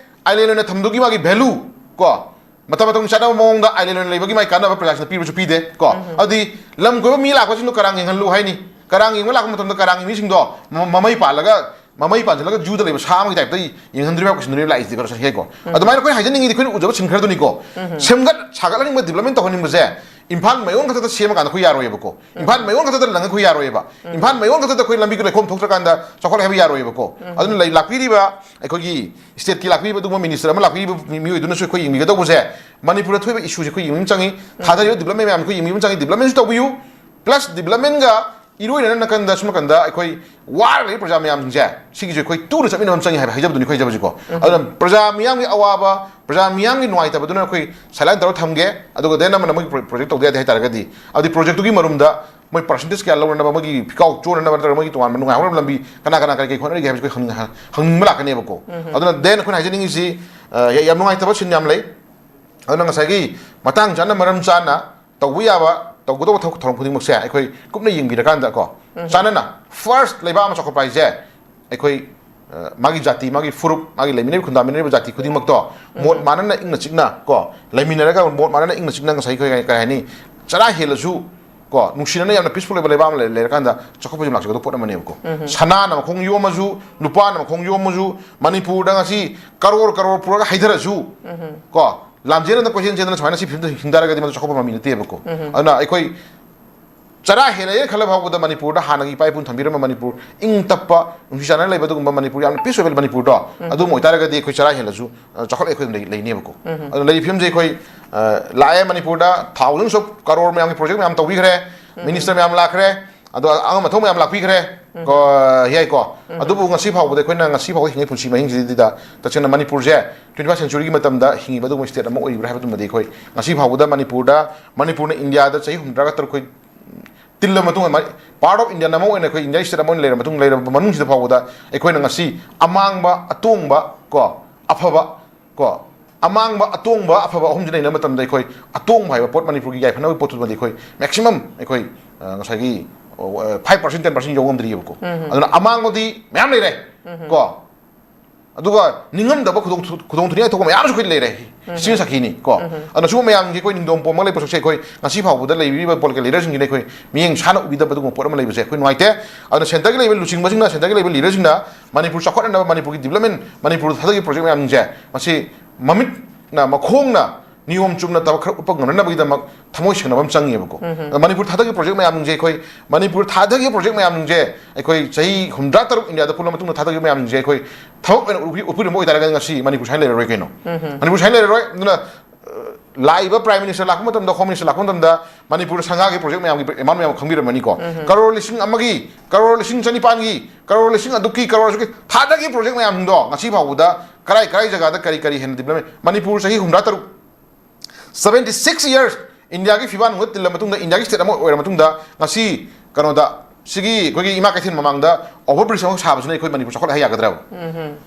ꯑꯥꯏꯂꯦꯟ ꯑꯣꯏꯅ ꯊꯝꯗꯨꯒꯤ ꯃꯥꯒꯤ ꯚꯦꯂꯨ ꯀꯣ, ꯃꯇꯝ ꯃꯇꯝꯒꯤ ꯆꯥꯅꯕ ꯃꯑꯣꯡꯗ ꯑꯥꯏꯂꯦꯟ ꯑꯣꯏꯅ ꯂꯩꯕꯒꯤ ꯃꯥꯒꯤ ꯀꯥꯟꯅꯕ ꯄ꯭ꯔꯖꯥꯁꯤꯡꯅ ꯄꯤꯕꯁꯨ ꯄꯤꯗꯦ ꯀꯣ꯫ ꯑꯗꯨꯗꯤ ꯂꯝ ꯀꯣꯏꯕ ꯃꯤ ꯂꯥꯛꯄꯁꯤꯡꯗꯣ ꯀꯔꯥꯡ ꯌꯦꯡꯍꯜꯂꯨ ꯍꯥꯏꯅꯤ꯫ ꯀꯔꯥꯡ ꯌꯦꯡꯕ ꯂꯥꯛꯄ ꯃꯇꯝꯗ ꯀꯔꯥꯡꯒꯤ ꯃꯤꯁꯤꯡꯗꯣ ꯃ- ꯃꯃꯩ ꯄꯥꯜꯂꯒ, ꯃꯃꯩ ꯄꯥꯟꯁꯤꯜꯂꯒ ꯖꯨꯗ ꯂꯩꯕ ꯁꯥ ꯑꯃꯒꯤ ꯇꯥꯏꯞꯇ ꯌꯦꯡꯍꯟꯗꯣꯔꯤꯕ, ꯀꯣꯏꯁꯤꯟꯗꯣꯔꯤꯕ ꯂꯥꯛꯏꯁꯤꯗꯤ ꯀꯣ, ꯁꯦꯀꯣ꯫ ꯑꯗꯨꯃꯥꯏꯅ ꯑꯩꯈꯣꯏꯅ ꯍꯥꯏꯖꯅꯤꯡꯉꯤꯗꯤ ꯑꯩꯈꯣꯏꯅ ꯎꯖꯕ ꯁꯤꯟ ꯈꯔꯗꯨꯅꯤꯀꯣ꯫ ꯁꯦꯝꯒꯠ ꯁꯥꯒꯠꯍꯟꯅꯤꯡꯕ, ꯗꯤꯕ꯭ꯂꯞꯃꯦꯟ ꯇꯧꯍꯟꯅꯤꯡꯕꯁꯦ ꯏꯝꯐꯥꯜ ꯃꯌꯣꯟ ꯈꯛꯇꯗ ꯁꯦꯝꯃꯀꯥꯟꯗ ꯑꯩꯈꯣꯏ ꯌꯥꯔꯣꯏꯌꯦꯕꯀꯣ꯫ ꯏꯝꯐꯥꯜ ꯃꯌꯣꯟ ꯈꯛꯇꯗ ꯂꯪꯉ ꯑꯩꯈꯣꯏ ꯌꯥꯔꯣꯏꯌꯦꯕ꯫ ꯏꯝꯐꯥꯜ ꯃꯌꯣꯟ ꯈꯛꯇꯗ ꯑꯩꯈꯣꯏ ꯂꯝꯕꯤ ꯂꯩꯈꯣꯝ ꯊꯣꯛꯇ꯭ꯔꯀꯥꯟꯗ ꯆꯥꯎꯈꯠꯂꯦ ꯍꯥꯏꯕ ꯌꯥꯔꯣꯏꯌꯦꯕꯀꯣ꯫ ꯑꯗꯨꯅ ꯂꯩ ꯂꯥꯛꯄꯤꯔꯤꯕ ꯑꯩꯈꯣꯏꯒꯤ ꯁ꯭ꯇꯦꯠꯀꯤ ꯂꯥꯛꯄꯤꯔꯤꯕ ꯑꯗꯨꯒꯨꯝꯕ ꯃꯤꯅꯤꯁꯇꯔ ꯑꯃ ꯂꯥꯛꯄꯤꯔꯤꯕ ꯃꯤ- ꯃꯤꯑꯣꯏꯗꯨꯅꯁꯨ ꯑꯩꯈꯣꯏ ꯌꯦꯡꯕꯤꯒꯗꯧꯕꯁꯦ ꯃꯅꯤꯄꯨꯔꯗ ꯊꯣꯛꯏꯕ ꯏꯁꯨꯁꯦ ꯑꯩꯈꯣꯏ ꯌꯦꯡꯕꯤꯕ ꯆꯪꯉꯤ꯫ ꯊꯥꯗꯔꯤꯕ ꯗꯤꯕ꯭ꯂꯞꯃꯦꯟ ꯃꯌꯥꯝ ꯑꯩꯈꯣꯏ ꯌꯦꯡꯕꯤꯕ ꯆꯪꯉꯤ꯫ ꯗꯤꯕ꯭ꯂꯞꯃꯦꯟꯁꯨ ꯇꯧꯕꯤꯌꯨ, ꯄ꯭ꯂꯁ ꯗꯤꯕ꯭ꯂꯞꯃꯦꯟꯒ ꯏꯔꯣꯏꯅꯅ ꯅꯥꯀꯟꯗ ꯁꯨꯝ ꯅꯥꯀꯟꯗ ꯑꯩꯈꯣꯏ ꯋꯥꯔ ꯂꯩꯔꯤꯕ ꯄ꯭ꯔꯖꯥ ꯃꯌꯥꯝꯁꯤꯡꯁꯦ ꯁꯤꯒꯤꯁꯨ ꯑꯩꯈꯣꯏ ꯇꯨꯅ ꯆꯠꯃꯤꯟꯅꯕ ꯑꯃ ꯆꯪꯉꯤ ꯍꯥꯏꯕ ꯍꯥꯏꯖꯕꯗꯨꯅꯤ ꯑꯩꯈꯣꯏ ꯍꯥꯏꯖꯕꯁꯤꯀꯣ꯫ ꯑꯗꯨꯅ ꯄ꯭ꯔꯖꯥ ꯃꯤꯌꯥꯝꯒꯤ ꯑꯋꯥꯕ, ꯄ꯭ꯔꯖꯥ ꯃꯤꯌꯥꯝꯒꯤ ꯅꯨꯡꯉꯥꯏꯇꯕꯗꯨꯅ ꯑꯩꯈꯣꯏ ꯁꯥꯏꯂꯥꯏꯟ ꯇꯧꯔ ꯊꯝꯒꯦ꯫ ꯑꯗꯨꯒ ꯗꯦꯟ ꯑꯃꯅ ꯃꯣꯏꯒꯤ ꯄ꯭ꯔꯣ- ꯄ꯭ꯔꯣꯖꯦꯛ ꯇꯧꯗ ꯌꯥꯗꯦ ꯍꯥꯏ ꯇꯥꯔꯒꯗꯤ ꯑꯗꯨꯗꯤ ꯄ꯭ꯔꯣꯖꯦꯛꯇꯨꯒꯤ ꯃꯔꯨꯝꯗ ꯃꯣꯏ ꯄꯥꯔꯁꯦꯟꯇꯦꯖ ꯀꯌꯥ ꯂꯧꯔꯅꯕ, ꯃꯣꯏꯒꯤ ꯐꯤꯀꯥꯎ ꯆꯣꯟꯅꯅꯕ ꯅꯠꯇ꯭ꯔꯒ ꯃꯣꯏꯒꯤ ꯇꯣꯉꯥꯟꯕ ꯅꯨꯡꯉꯥꯏꯍꯧꯅꯕ ꯂꯝꯕꯤ ꯀꯅꯥ ꯀꯅꯥ ꯀꯔꯤ ꯀꯔꯤ ꯍꯣꯠꯅꯔꯤꯒꯦ ꯍꯥꯏꯕꯁꯤ ꯑꯩꯈꯣꯏ ꯍꯪꯅꯤꯡ- ꯍꯪꯅꯤꯡꯕ ꯂꯥꯛꯀꯅꯦꯕꯀꯣ꯫ ꯑꯗꯨꯅ ꯗꯦꯟ ꯑꯩꯈꯣꯏꯅ ꯍꯥꯏꯖꯅꯤꯡꯉꯤꯁꯤ, ꯑ, ꯌꯥ- ꯌꯥꯝ ꯅꯨꯡꯉꯥꯏꯇꯕ ꯁꯤꯟ ꯌꯥꯝ ꯂꯩ꯫ ꯑꯗꯨꯅ ꯉꯁꯥꯏꯒꯤ ꯃꯇꯥꯡ ꯆꯥꯅ, ꯃꯔꯝ ꯆꯥꯅ ꯇꯧꯕ ꯌꯥꯕ, ꯇꯧꯒꯗꯧꯕ ꯊꯕꯛ ꯊꯧꯔꯝ ꯈꯨꯗꯤꯡꯃꯛꯁꯦ ꯑꯩꯈꯣꯏ ꯀꯨꯞꯅ ꯌꯦꯡꯕꯤꯔꯀꯥꯟꯗ ꯀꯣ, ꯆꯥꯅꯅ ꯐꯥꯔꯁ ꯂꯩꯕꯥꯛ ꯑꯃ ꯆꯥꯎꯈꯠꯄ ꯍꯥꯏꯁꯦ ꯑꯩꯈꯣꯏ, ꯑ, ꯃꯥꯒꯤ ꯖꯥꯇꯤ, ꯃꯥꯒꯤ ꯐꯨꯔꯨꯞ, ꯃꯥꯒꯤ ꯂꯩꯃꯤꯟꯅꯔꯤꯕ ꯈꯨꯟꯗꯥꯃꯤꯟꯅꯔꯤꯕ ꯖꯥꯇꯤ ꯈꯨꯗꯤꯡꯃꯛꯇꯣ ꯃꯣꯠ ꯃꯥꯟꯅꯅ ꯏꯪꯅ ꯆꯤꯛꯅ ꯀꯣ, ꯂꯩꯃꯤꯟꯅꯔꯒ ꯃꯣꯠ ꯃꯥꯟꯅꯅ ꯏꯪꯅ ꯆꯤꯛꯅ ꯉꯁꯥꯏ ꯑꯩꯈꯣꯏ ꯀꯩ ꯍꯥꯏꯅꯤ, ꯆꯔꯥ ꯍꯦꯜꯂꯁꯨ ꯀꯣ, ꯅꯨꯡꯁꯤꯅꯅ ꯌꯥꯝꯅ ꯄꯤꯁꯐꯨꯜ ꯑꯣꯏꯕ ꯂꯩꯕꯥꯛ ꯑꯃ ꯂꯩ- ꯂꯩꯔꯀꯥꯟꯗ ꯆꯥꯎꯈꯠꯄꯁꯨ ꯂꯥꯛꯆꯒꯗꯧꯕ ꯄꯣꯠ ꯑꯃꯅꯦꯕꯀꯣ꯫ ꯁꯅꯥꯅ ꯃꯈꯣꯡ ꯌꯣꯝꯃꯁꯨ, ꯂꯨꯄꯥꯅ ꯃꯈꯣꯡ ꯌꯣꯝꯃꯁꯨ, ꯃꯅꯤꯄꯨꯔꯗ ꯉꯁꯤ ꯀꯔꯣꯔ ꯀꯔꯣꯔ ꯄꯨꯔꯒ ꯍꯩꯊꯔꯁꯨ ꯀꯣ, ꯂꯥꯟꯖꯦꯜꯗ ꯀꯣꯏꯆꯦꯟ ꯆꯦꯟꯗꯅ ꯁꯨꯃꯥꯏꯅ ꯁꯤ ꯐꯤꯕꯝꯗ ꯍꯤꯡ ꯇꯥꯔꯒꯗꯤ ꯃꯗꯨ ꯆꯥꯎꯈꯠꯄ ꯃꯃꯤ ꯅꯠꯇꯦꯕꯀꯣ꯫ ꯑꯗꯨꯅ ꯑꯩꯈꯣꯏ ꯆꯔꯥ ꯍꯦꯜꯂꯦꯅ ꯈꯜꯂ ꯐꯥꯎꯕꯗ ꯃꯅꯤꯄꯨꯔꯗ ꯍꯥꯟꯅꯒꯤ ꯏꯄꯥ ꯏꯄꯨꯅ ꯊꯝꯕꯤꯔꯝꯕ ꯃꯅꯤꯄꯨꯔ, ꯏꯪ ꯇꯞꯄ, ꯅꯨꯡꯁꯤ ꯆꯥꯟꯅꯅ ꯂꯩꯕ ꯑꯗꯨꯒꯨꯝꯕ ꯃꯅꯤꯄꯨꯔ, ꯌꯥꯝꯅ ꯄꯤꯁ ꯑꯣꯏꯕ ꯃꯅꯤꯄꯨꯔꯗꯣ, ꯑꯗꯨꯝ ꯑꯣꯏꯇꯥꯔꯒꯗꯤ ꯑꯩꯈꯣꯏ ꯆꯔꯥ ꯍꯦꯜꯂꯁꯨ, ꯑ, ꯆꯥꯎꯈꯠꯂ ꯑꯩꯈꯣꯏ ꯑꯗꯨꯝ ꯂꯩ-, ꯂꯩꯅꯦꯕꯀꯣ꯫ ꯑꯗꯨꯅ ꯂꯩꯔꯤꯕ ꯐꯤꯕꯝꯁꯦ ꯑꯩꯈꯣꯏ, ꯑ, ꯂꯥꯛꯑꯦ ꯃꯅꯤꯄꯨꯔꯗ, thousands of crore ꯃꯌꯥꯝꯒꯤ project ꯃꯌꯥꯝ ꯇꯧꯕꯤꯈ꯭ꯔꯦ, minister ꯃꯌꯥꯝ ꯂꯥꯛꯈ꯭ꯔꯦ, ꯑꯗꯣ ꯑꯉꯝ ꯑꯊꯧ ꯃꯌꯥꯝ ꯂꯥꯛꯄꯤꯈ꯭ꯔꯦ, ꯀꯣ, ꯌꯥꯏꯀꯣ꯫ ꯑꯗꯨꯕꯨ ꯉꯁꯤ ꯐꯥꯎꯕꯗ ꯑꯩꯈꯣꯏꯅ ꯉꯁꯤ ꯐꯥꯎꯕ ꯍꯤꯡꯉꯤ ꯄꯨꯟꯁꯤ ꯃꯍꯤꯡꯁꯤꯗ ꯇꯁꯦꯡꯅ ꯃꯅꯤꯄꯨꯔꯁꯦ twenty first centuryꯒꯤ ꯃꯇꯝꯗ ꯍꯤꯡꯉꯤꯕ ꯑꯗꯨꯒꯨꯝꯕ state ꯑꯃ ꯑꯣꯏꯔꯤꯕ꯭ꯔꯥ ꯍꯥꯏꯕꯗꯨꯃꯗꯤ ꯑꯩꯈꯣꯏ ꯉꯁꯤ ꯐꯥꯎꯕꯗ ꯃꯅꯤꯄꯨꯔꯗ, ꯃꯅꯤꯄꯨꯔꯅ ꯏꯟꯗꯤꯌꯥꯗ ꯆꯍꯤ ꯍꯨꯝꯗ꯭ꯔꯥꯒ ꯇꯔꯨꯛ ꯑꯩꯈꯣꯏ ꯇꯤꯜꯂ ꯃꯇꯨꯡꯗ, ꯃ-, part of Indian ꯑꯃ ꯑꯣꯏꯅ ꯑꯩꯈꯣꯏ Indian state ꯑꯃ ꯑꯣꯏꯅ ꯂꯩꯔ ꯃꯇꯨꯡ, ꯂꯩꯔꯕ ꯃꯅꯨꯡꯁꯤꯗ ꯐꯥꯎꯕꯗ ꯑꯩꯈꯣꯏꯅ ꯉꯁꯤ ꯑꯃꯥꯡꯕ, ꯑꯇꯣꯡꯕ, ꯀꯣ, ꯑꯐꯕ, ꯀꯣ, ꯑꯃꯥꯡꯕ, ꯑꯇꯣꯡꯕ, ꯑꯐꯕ ꯑꯍꯨꯝꯁꯤ ꯂꯩꯅꯕ ꯃꯇꯝꯗ ꯑꯩꯈꯣꯏ ꯑꯇꯣꯡꯕ ꯍꯥꯏꯕ ꯄꯣꯠ, ꯃꯅꯤꯄꯨꯔꯒꯤ ꯌꯥꯏꯐꯅꯕꯒꯤ ꯄꯣꯠꯇꯨꯃꯗꯤ ꯑꯩꯈꯣꯏ maximum ꯑꯩꯈꯣꯏ, ꯑ, ꯉꯁꯥꯏꯒꯤ, ꯑ, five percent, ten percent ꯌꯧ ꯉꯝꯗ꯭ꯔꯤꯑꯕꯀꯣ꯫ ꯑꯗꯨꯅ ꯑꯃꯥꯡꯕꯗꯤ ꯃꯌꯥꯝ ꯂꯩꯔꯦ, ꯀꯣ꯫ ꯑꯗꯨꯒ ꯅꯤꯡꯉꯝꯗꯕ ꯈꯨꯗꯣꯡ-, ꯈꯨꯗꯣꯡꯊꯤꯅꯤꯡꯉꯥꯏ ꯊꯣꯛꯄ ꯃꯌꯥꯝꯁꯨ ꯑꯩꯈꯣꯏ ꯂꯩꯔꯦ꯫ ꯎꯝ꯫ ꯏꯁꯤꯡ ꯁꯥꯈꯤꯅꯤ, ꯀꯣ꯫ ꯎꯝ꯫ ꯑꯗꯨꯅ ꯁꯤꯒꯨꯝꯕ ꯃꯌꯥꯝꯒꯤ ꯑꯩꯈꯣꯏ ꯅꯤꯡꯗꯣꯡ ꯄꯣꯝꯃꯒ ꯂꯩꯕ ꯄꯣꯠꯁꯛꯁꯦ ꯑꯩꯈꯣꯏ ꯉꯁꯤ ꯐꯥꯎꯕꯗ ꯂꯩꯕꯤꯔꯤꯕ political leaderꯁꯤꯡꯁꯤꯅ ꯑꯩꯈꯣꯏ ꯃꯤꯠꯌꯦꯡ ꯁꯥꯟꯅ ꯎꯕꯤꯗꯕ ꯑꯗꯨꯒꯨꯝꯕ ꯄꯣꯠ ꯑꯃ ꯂꯩꯕꯁꯦ ꯑꯩꯈꯣꯏ ꯅꯨꯡꯉꯥꯏꯇꯦ꯫ ꯑꯗꯨꯅ centreꯒꯤ ꯂꯩꯕ ꯂꯨꯆꯤꯡꯕꯁꯤꯡꯅ, centreꯒꯤ ꯂꯩꯕ leaderꯁꯤꯡꯅ ꯃꯅꯤꯄꯨꯔ ꯆꯥꯎꯈꯠꯅꯅꯕ, ꯃꯅꯤꯄꯨꯔꯒꯤ development, ꯃꯅꯤꯄꯨꯔꯗ ꯊꯥꯗꯈꯤꯕ project ꯃꯌꯥꯝꯁꯦ ꯃꯁꯤ ꯃꯃꯤꯠꯅ, ꯃꯈꯣꯡꯅ ꯅꯤꯌꯣꯝ ꯆꯨꯝꯅ ꯊꯕꯛ ꯈꯔ ꯎꯠꯄ ꯉꯝꯅꯅꯕꯒꯤꯗꯃꯛ ꯊꯃꯣꯏ ꯁꯦꯡꯅꯕ ꯑꯃ ꯆꯪꯉꯦꯕꯀꯣ꯫ ꯎꯝ꯫ ꯑꯗ ꯃꯅꯤꯄꯨꯔ ꯊꯥꯗꯈꯤꯕ project ꯃꯌꯥꯝꯁꯤꯡꯁꯦ ꯑꯩꯈꯣꯏ, ꯃꯅꯤꯄꯨꯔ ꯊꯥꯗꯈꯤꯕ project ꯃꯌꯥꯝꯁꯤꯡꯁꯦ ꯑꯩꯈꯣꯏ ꯆꯍꯤ ꯍꯨꯝꯗ꯭ꯔꯥ ꯇꯔꯨꯛ ꯏꯟꯗꯤꯌꯥꯗ ꯄꯨꯜꯂ ꯃꯇꯨꯡꯗ ꯊꯥꯗꯈꯤꯕ ꯃꯌꯥꯝꯁꯤꯡꯁꯦ ꯑꯩꯈꯣꯏ ꯊꯕꯛ ꯑꯣꯏꯅ ꯎꯠꯄꯤ-, ꯎꯠꯄꯤꯔꯝꯕ ꯑꯣꯏꯇꯥꯔꯒꯗꯤ ꯉꯁꯤ ꯃꯅꯤꯄꯨꯔ ꯁꯨꯃꯥꯏꯅ ꯂꯩꯔꯔꯣꯏ ꯀꯩꯅꯣ꯫ ꯎꯝ꯫ ꯃꯅꯤꯄꯨꯔ ꯁꯨꯃꯥꯏꯅ ꯂꯩꯔꯔꯣꯏ꯫ ꯑꯗꯨꯅ, ꯑ, ꯂꯥꯛꯏꯕ Prime Minister ꯂꯥꯛꯄ ꯃꯇꯝꯗ, Home Minister ꯂꯥꯛꯄ ꯃꯇꯝꯗ ꯃꯅꯤꯄꯨꯔꯗ ꯁꯪꯒꯥꯒꯤ project ꯃꯌꯥꯝꯒꯤ amount ꯃꯌꯥꯝ ꯈꯪꯕꯤꯔꯝꯃꯅꯤꯀꯣ꯫ ꯎꯝ꯫ ꯀꯔꯣꯔ ꯂꯤꯁꯤꯡ ꯑꯃꯒꯤ, ꯀꯔꯣꯔ ꯂꯤꯁꯤꯡ ꯆꯅꯤꯄꯥꯟꯒꯤ, ꯀꯔꯣꯔ ꯂꯤꯁꯤꯡ ꯑꯗꯨꯛꯀꯤ, ꯀꯔꯣꯔ ꯑꯁꯨꯛꯀꯤ ꯊꯥꯗꯈꯤꯕ project ꯃꯌꯥꯝꯁꯤꯡꯗꯣ ꯉꯁꯤ ꯐꯥꯎꯕꯗ ꯀꯔꯥꯏ ꯀꯔꯥꯏ ꯖꯒꯥꯗ ꯀꯔꯤ ꯀꯔꯤ ꯍꯦꯟꯅ development, ꯃꯅꯤꯄꯨꯔ ꯆꯍꯤ ꯍꯨꯝꯗ꯭ꯔꯥ ꯇꯔꯨꯛ, seventy six years ꯏꯟꯗꯤꯌꯥꯒꯤ ꯐꯤꯕꯥꯟ ꯍꯨꯝꯗ ꯇꯤꯜꯂ ꯃꯇꯨꯡꯗ, ꯏꯟꯗꯤꯌꯥꯒꯤ state ꯑꯃ ꯑꯣꯏꯔ ꯃꯇꯨꯡꯗ, ꯉꯁꯤ ꯀꯩꯅꯣꯗ, ꯁꯤꯒꯤ ꯑꯩꯈꯣꯏꯒꯤ ꯏꯃꯥ ꯀꯩꯊꯦꯜ ꯃꯃꯥꯡꯗ over bridge ꯑꯃ ꯁꯥꯕꯁꯤꯅ ꯑꯩꯈꯣꯏ ꯃꯅꯤꯄꯨꯔ ꯆꯥꯎꯈꯠꯂꯦ ꯍꯥꯏ ꯌꯥꯒꯗ꯭ꯔꯕ? ꯎꯝ꯫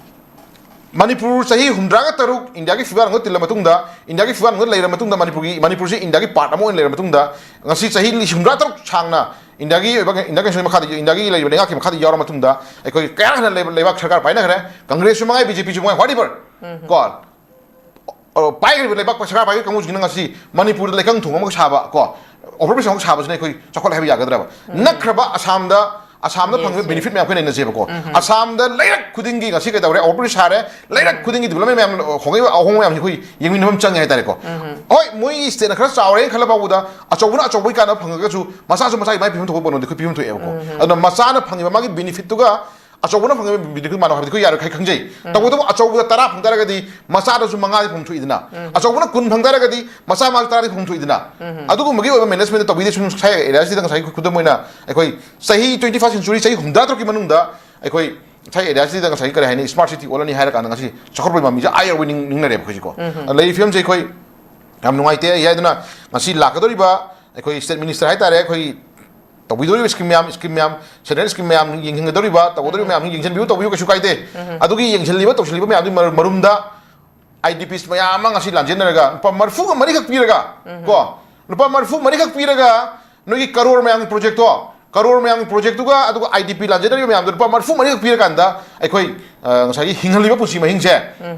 ꯃꯅꯤꯄꯨꯔ ꯆꯍꯤ ꯍꯨꯝꯗ꯭ꯔꯥꯒ ꯇꯔꯨꯛ ꯏꯟꯗꯤꯌꯥꯒꯤ ꯐꯤꯕꯥꯟ ꯍꯨꯝꯗ ꯇꯤꯜꯂ ꯃꯇꯨꯡꯗ, ꯏꯟꯗꯤꯌꯥꯒꯤ ꯐꯤꯕꯥꯟ ꯍꯨꯝꯗ ꯂꯩꯔ ꯃꯇꯨꯡꯗ, ꯃꯅꯤꯄꯨꯔꯒꯤ, ꯃꯅꯤꯄꯨꯔꯁꯤ ꯏꯟꯗꯤꯌꯥꯒꯤ part ꯑꯃ ꯑꯣꯏꯅ ꯂꯩꯔ ꯃꯇꯨꯡꯗ, ꯉꯁꯤ ꯆꯍꯤ ꯂꯤꯁꯤꯡ ꯍꯨꯝꯗ꯭ꯔꯥ ꯇꯔꯨꯛ ꯁꯥꯡꯅ ꯏꯟꯗꯤꯌꯥꯒꯤ ꯑꯣꯏꯕ, ꯏꯟꯗꯤꯌꯥꯒꯤ ꯃꯈꯥꯗ, ꯏꯟꯗꯤꯌꯥꯒꯤ ꯂꯩꯔꯤꯕ ꯂꯩꯉꯥꯛꯀꯤ ꯃꯈꯥꯗ ꯌꯥꯎꯔ ꯃꯇꯨꯡꯗ, ꯑꯩꯈꯣꯏ ꯀꯌꯥ ꯍꯦꯟꯅ ꯂꯩꯕ ꯂꯩꯕꯥꯛ ꯁꯔꯀꯥꯔ ꯄꯥꯏꯅꯈ꯭ꯔꯦ, ꯀꯪꯒ꯭ꯔꯦꯁꯁꯨ ꯃꯉꯥꯏ, ꯕꯤ ꯖꯦ ꯄꯤꯁꯨ ꯃꯉꯥꯏ, whatever꯫ ꯎꯝ꯫ ꯀꯣ, ꯑ, ꯄꯥꯏꯈ꯭ꯔꯤꯕ ꯂꯩꯕꯥꯛ ꯁꯔꯀꯥꯔ ꯄꯥꯏꯈ꯭ꯔꯤꯕ ꯀꯥꯡꯕꯨꯁꯤꯡꯁꯤꯅ ꯉꯁꯤ ꯃꯅꯤꯄꯨꯔꯗ ꯂꯩꯀꯪ ꯊꯣꯡ ꯑꯃꯈꯛ ꯁꯥꯕ, ꯀꯣ, over bridge ꯑꯃꯈꯛ ꯁꯥꯕꯁꯤꯅ ꯑꯩꯈꯣꯏ ꯆꯥꯎꯈꯠꯂꯦ ꯍꯥꯏꯕ ꯌꯥꯒꯗ꯭ꯔꯕ? ꯎꯝ꯫ ꯅꯛꯈ꯭ꯔꯕ ꯑꯁꯥꯝꯗ ꯑꯁꯥꯝꯗ ꯐꯪꯉꯤꯕ ꯕꯦꯅꯤꯐꯤꯠ ꯃꯌꯥꯝ ꯑꯩꯈꯣꯏꯅ ꯅꯩꯅꯁꯦꯕꯀꯣ꯫ ꯑꯁꯥꯝꯗ ꯂꯩꯔꯛ ꯈꯨꯗꯤꯡꯒꯤ ꯉꯁꯤ ꯀꯩꯗꯧꯔꯦ, ꯑꯣꯄꯔꯦꯁꯟ ꯁꯥꯔꯦ, ꯂꯩꯔꯛ ꯈꯨꯗꯤꯡꯒꯤ ꯗꯤꯕꯂꯞꯃꯦꯟ ꯃꯌꯥꯝ, ꯍꯣꯡꯉꯛꯏꯕ ꯑꯍꯣꯡꯕ ꯃꯌꯥꯝꯁꯤ ꯑꯩꯈꯣꯏ ꯌꯦꯡꯃꯤꯟꯅꯕ ꯑꯃ ꯆꯪꯉꯦ ꯍꯥꯏꯇꯥꯔꯦꯀꯣ꯫ ꯍꯣꯏ, ꯃꯣꯏꯒꯤ ꯁ꯭ꯇꯦꯠꯅ ꯈꯔ ꯆꯥꯎꯔꯦꯅ ꯈꯜꯂ ꯐꯥꯎꯕꯗ ꯑꯆꯧꯕꯅ ꯑꯆꯧꯕꯒꯤ ꯀꯥꯟꯅꯕ ꯐꯪꯉꯒꯁꯨ ꯃꯆꯥꯁꯨ ꯃꯆꯥꯒꯤ ꯃꯥꯏ ꯄꯤꯐꯝ ꯊꯣꯛꯄ ꯄꯣꯠꯅꯣꯗꯤ ꯑꯩꯈꯣꯏ ꯄꯤꯐꯝ ꯊꯣꯛꯑꯦꯕꯀꯣ꯫ ꯑꯗꯨꯅ ꯃꯆꯥꯅ ꯐꯪꯉꯤꯕ ꯃꯥꯒꯤ ꯕꯦꯅꯤꯐꯤꯠꯇꯨꯒ ꯑꯆꯧꯕꯅ ꯐꯪꯉꯤꯕ ꯕꯦꯅꯤꯐꯤꯠ ꯃꯥꯟꯅꯧ ꯍꯥꯏꯕꯗꯤ ꯑꯩꯈꯣꯏ ꯌꯥꯔꯣꯏ ꯈꯩ ꯈꯪꯖꯩ꯫ ꯇꯧꯕꯇꯕꯨ ꯑꯆꯧꯕꯗ ꯇꯔꯥ ꯐꯪ ꯇꯥꯔꯒꯗꯤ ꯃꯆꯥꯗꯁꯨ ꯃꯉꯥꯗꯤ ꯐꯪ ꯊꯣꯛꯏꯗꯅ, ꯑꯆꯧꯕꯅ ꯀꯨꯟ ꯐꯪ ꯇꯥꯔꯒꯗꯤ ꯃꯆꯥ ꯃꯥꯒꯤ ꯇꯔꯥꯗꯤ ꯐꯪ ꯊꯣꯛꯏꯗꯅ꯫ ꯑꯗꯨꯒꯨꯝꯕꯒꯤ ꯑꯣꯏꯕ ꯃꯦꯅꯦꯖꯃꯦꯟ ꯇꯧꯕꯤꯗꯦ꯫ ꯁꯨꯝ ꯁ꯭ꯋꯥꯏ ꯑꯦꯔꯤꯌꯥꯁꯤꯗ ꯉꯁꯥꯏ ꯈꯨꯗꯝ ꯑꯣꯏꯅ ꯑꯩꯈꯣꯏ ꯆꯍꯤ twenty first century, ꯆꯍꯤ ꯍꯨꯝꯗ꯭ꯔꯥ ꯇꯔꯨꯛꯀꯤ ꯃꯅꯨꯡꯗ ꯑꯩꯈꯣꯏ ꯁ꯭ꯋꯥꯏ ꯑꯦꯔꯤꯌꯥꯁꯤꯗ ꯉꯁꯥꯏ ꯀꯔꯤ ꯍꯥꯏꯅꯤ, ꯁ꯭ꯃꯥꯔꯠ ꯁꯤꯇꯤ ꯑꯣꯜꯂꯅꯤ ꯍꯥꯏꯔ ꯀꯥꯟꯗ ꯉꯁꯤ ꯆꯥꯎꯈꯠꯄꯒꯤ ꯃꯃꯤꯁꯦ ꯑꯥ ꯌꯧꯕ ꯅꯤꯡ- ꯅꯤꯡꯅꯔꯦꯕ ꯑꯩꯈꯣꯏꯁꯤꯀꯣ꯫ ꯑꯗ ꯂꯩꯔꯤꯕ ꯐꯤꯕꯝꯁꯦ ꯑꯩꯈꯣꯏ ꯌꯥꯝ ꯅꯨꯡꯉꯥꯏꯇꯦ꯫ ꯍꯥꯏꯗꯨꯅ ꯉꯁꯤ ꯂꯥꯛꯀꯗꯧꯔꯤꯕ ꯑꯩꯈꯣꯏ ꯁ꯭ꯇꯦꯠ ꯃꯤꯅꯤꯁꯇꯔ ꯍꯥꯏꯇꯥꯔꯦ, ꯑꯩꯈꯣꯏ ꯇꯧꯕꯤꯗꯧꯔꯤꯕ ꯁ꯭ꯀꯤꯝ ꯃꯌꯥꯝ, ꯁ꯭ꯀꯤꯝ ꯃꯌꯥꯝ, ꯁꯦꯟꯇ꯭ꯔꯦꯜ ꯁ꯭ꯀꯤꯝ ꯃꯌꯥꯝ ꯌꯦꯡꯁꯤꯟꯒꯗꯧꯔꯤꯕ, ꯇꯧꯒꯗꯧꯔꯤꯕ ꯃꯌꯥꯝꯁꯤ ꯌꯦꯡꯁꯤꯟꯕꯤꯌꯨ, ꯇꯧꯕꯤꯌꯨ, ꯀꯩꯁꯨ ꯀꯥꯏꯗꯦ꯫ ꯑꯗꯨꯒꯤ ꯌꯦꯡꯁꯤꯜꯂꯤꯕ, ꯇꯧꯁꯤꯜꯂꯤꯕ ꯃꯌꯥꯝꯗꯨꯒꯤ ꯃꯔ- ꯃꯔꯨꯝꯗ ꯑꯥꯏ ꯗꯤ ꯄꯤꯁ ꯃꯌꯥꯝ ꯑꯃ ꯉꯁꯤ ꯂꯥꯟꯖꯦꯟꯅꯔꯒ ꯂꯨꯄꯥ ꯃꯔꯤꯐꯨꯒ ꯃꯔꯤꯈꯛ ꯄꯤꯔꯒ, ꯀꯣ, ꯂꯨꯄꯥ ꯃꯔꯤꯐꯨ ꯃꯔꯤꯈꯛ ꯄꯤꯔꯒ ꯅꯣꯏꯒꯤ ꯀꯔꯣꯔ ꯃꯌꯥꯝꯒꯤ ꯄ꯭ꯔꯣꯖꯦꯛꯇꯣ, ꯀꯔꯣꯔ ꯃꯌꯥꯝꯒꯤ ꯄ꯭ꯔꯣꯖꯦꯛꯇꯨꯒ ꯑꯗꯨꯒ ꯑꯥꯏ ꯗꯤ ꯄꯤ ꯂꯥꯟꯖꯦꯟꯅꯔꯤꯕ ꯃꯌꯥꯝꯗꯣ ꯂꯨꯄꯥ ꯃꯔꯤꯐꯨ ꯃꯔꯤꯈꯛ ꯄꯤꯔꯀꯥꯟꯗ ꯑꯩꯈꯣꯏ, ꯑ, ꯉꯁꯥꯏꯒꯤ ꯍꯤꯡꯍꯜꯂꯤꯕ ꯄꯨꯟꯁꯤ ꯃꯍꯤꯡꯁꯦ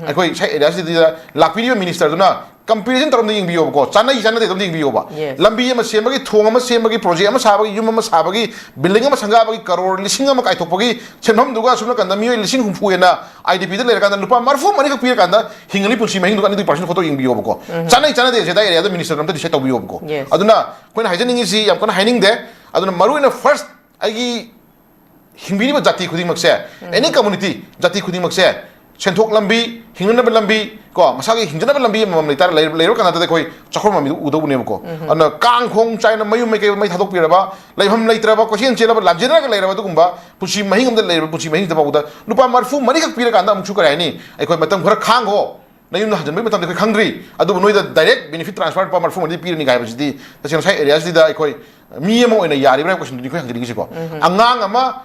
ꯑꯩꯈꯣꯏ ꯁ꯭ꯋꯥꯏ ꯑꯦꯔꯤꯌꯥꯁꯤꯗ ꯂꯥꯛꯄꯤꯔꯤꯕ ꯃꯤꯅꯤꯁꯇꯔꯗꯨꯅ ꯀꯝꯄꯦꯔꯤꯖꯟ ꯇꯧꯔꯝꯗ ꯌꯦꯡꯕꯤꯌꯣꯕꯀꯣ, ꯆꯥꯅꯩ ꯆꯥꯅꯗꯦ ꯑꯝꯇ ꯌꯦꯡꯕꯤꯌꯣꯕ꯫ Yes. ꯂꯝꯕꯤ ꯑꯃ ꯁꯦꯝꯕꯒꯤ, ꯊꯣꯡ ꯑꯃ ꯁꯦꯝꯕꯒꯤ, ꯄ꯭ꯔꯣꯖꯦꯛ ꯑꯃ ꯁꯥꯕꯒꯤ, ꯌꯨꯝ ꯑꯃ ꯁꯥꯕꯒꯤ, ꯕꯤꯜꯗꯤꯡ ꯑꯃ ꯁꯪꯒꯥꯕꯒꯤ ꯀꯔꯣꯔ ꯂꯤꯁꯤꯡ ꯑꯃ ꯀꯥꯏꯊꯣꯛꯄꯒꯤ ꯁꯦꯟꯐꯝꯗꯨꯒ ꯑꯁꯣꯝ ꯅꯥꯀꯟꯗ ꯃꯤꯑꯣꯏ ꯂꯤꯁꯤꯡ ꯍꯨꯝꯐꯨ ꯍꯦꯟꯅ ꯑꯥꯏ ꯗꯤ ꯄꯤꯗ ꯂꯩꯔꯀꯥꯟꯗ ꯂꯨꯄꯥ ꯃꯔꯤꯐꯨ ꯃꯔꯤꯈꯛ ꯄꯤꯔꯀꯥꯟꯗ ꯍꯤꯡꯉꯂꯤ ꯄꯨꯟꯁꯤ ꯃꯍꯤꯡꯗꯨꯒ ꯑꯅꯤꯗꯨꯒꯤ ꯄꯥꯔꯁꯦꯟ ꯈꯣꯠꯇꯣꯛ ꯌꯦꯡꯕꯤꯌꯣꯕꯀꯣ꯫ ꯆꯥꯅꯩ ꯆꯥꯅꯗꯦ ꯁꯦ ꯑꯗꯥꯏ ꯑꯦꯔꯤꯌꯥꯗ ꯃꯤꯅꯤꯁꯇꯔ ꯑꯝꯇ ꯗꯤꯁꯥꯏꯠ ꯇꯧꯕꯤꯌꯣꯕꯀꯣ꯫ Yes. ꯑꯗꯨꯅ ꯑꯩꯈꯣꯏꯅ ꯍꯥꯏꯖꯅꯤꯡꯉꯤꯁꯤ ꯌꯥꯝ ꯀꯟꯅ ꯍꯥꯏꯅꯤꯡꯗꯦ꯫ ꯑꯗꯨꯅ ꯃꯔꯨꯑꯣꯏꯅ ꯐꯥꯔꯁ ꯑꯩꯒꯤ ꯍꯤꯡꯕꯤꯔꯤꯕ ꯖꯥꯇꯤ ꯈꯨꯗꯤꯡꯃꯛꯁꯦ, ꯑꯦꯅꯤ ꯀꯝꯃꯨꯅꯤꯇꯤ, ꯖꯥꯇꯤ ꯈꯨꯗꯤꯡꯃꯛꯁꯦ ꯁꯦꯟꯊꯣꯛ ꯂꯝꯕꯤ, ꯍꯤꯡꯅꯅꯕ ꯂꯝꯕꯤ, ꯀꯣ, ꯃꯁꯥꯒꯤ ꯍꯤꯡꯖꯅꯕ ꯂꯝꯕꯤ ꯑꯃꯃꯝ ꯂꯩꯇꯥꯔ-, ꯂꯩ-, ꯂꯩꯔꯕ ꯀꯥꯟꯗ ꯑꯩꯈꯣꯏ ꯆꯥꯎꯈꯠꯄ ꯃꯃꯤꯗꯨ ꯎꯗꯧꯕꯅꯦꯕꯀꯣ꯫ ꯑꯗꯨꯅ ꯀꯥꯡ ꯈꯣꯡ ꯆꯥꯏꯅ ꯃꯌꯨꯝ ꯃꯩꯀꯩ ꯃꯩ ꯊꯥꯗꯣꯛꯄꯤꯔꯕ, ꯂꯩꯐꯝ ꯂꯩꯇ꯭ꯔꯕ, ꯀꯣꯏꯆꯦꯟ ꯆꯦꯜꯂꯕ, ꯂꯥꯟꯖꯦꯟꯅꯔꯒ ꯂꯩꯔꯕ ꯑꯗꯨꯒꯨꯝꯕ ꯄꯨꯟꯁꯤ ꯃꯍꯤꯡ ꯑꯃꯗ ꯂꯩꯔꯕ ꯄꯨꯟꯁꯤ ꯃꯍꯤꯡꯗ ꯐꯥꯎꯕꯗ ꯂꯨꯄꯥ ꯃꯔꯤꯐꯨ ꯃꯔꯤꯈꯛ ꯄꯤꯔꯀꯥꯟꯗ ꯑꯃꯨꯛꯁꯨ ꯀꯔꯤ ꯍꯥꯏꯅꯤ, ꯑꯩꯈꯣꯏ ꯃꯇꯝ ꯈꯔ ꯈꯥꯡꯈꯣ, ꯅꯌꯨꯝꯗ ꯍꯟꯖꯤꯟꯕꯒꯤ ꯃꯇꯝꯗꯤ ꯑꯩꯈꯣꯏ ꯈꯪꯗ꯭ꯔꯤ, ꯑꯗꯨꯕꯨ ꯅꯣꯏꯗ ꯗꯥꯏꯔꯦꯛ ꯕꯦꯅꯤꯐꯤꯠ ꯇ꯭ꯔꯥꯟꯁꯐꯔ ꯂꯨꯄꯥ ꯃꯔꯤꯐꯨ ꯃꯔꯤ ꯄꯤꯔꯅꯤ ꯍꯥꯏꯕꯁꯤꯗꯤ ꯇꯁꯦꯡꯅ ꯉꯁꯥꯏ ꯑꯦꯔꯤꯌꯥꯁꯤꯗ ꯑꯩꯈꯣꯏ ꯃꯤ ꯑꯃ ꯑꯣꯏꯅ ꯌꯥꯔꯤꯕ꯭ꯔꯥ ꯍꯥꯏꯕ ꯀꯣꯏꯁꯟꯗꯨꯅꯤ ꯑꯩꯈꯣꯏ ꯍꯪꯖꯅꯤꯡꯉꯤꯁꯤꯀꯣ꯫ ꯑꯉꯥꯡ ꯑꯃ,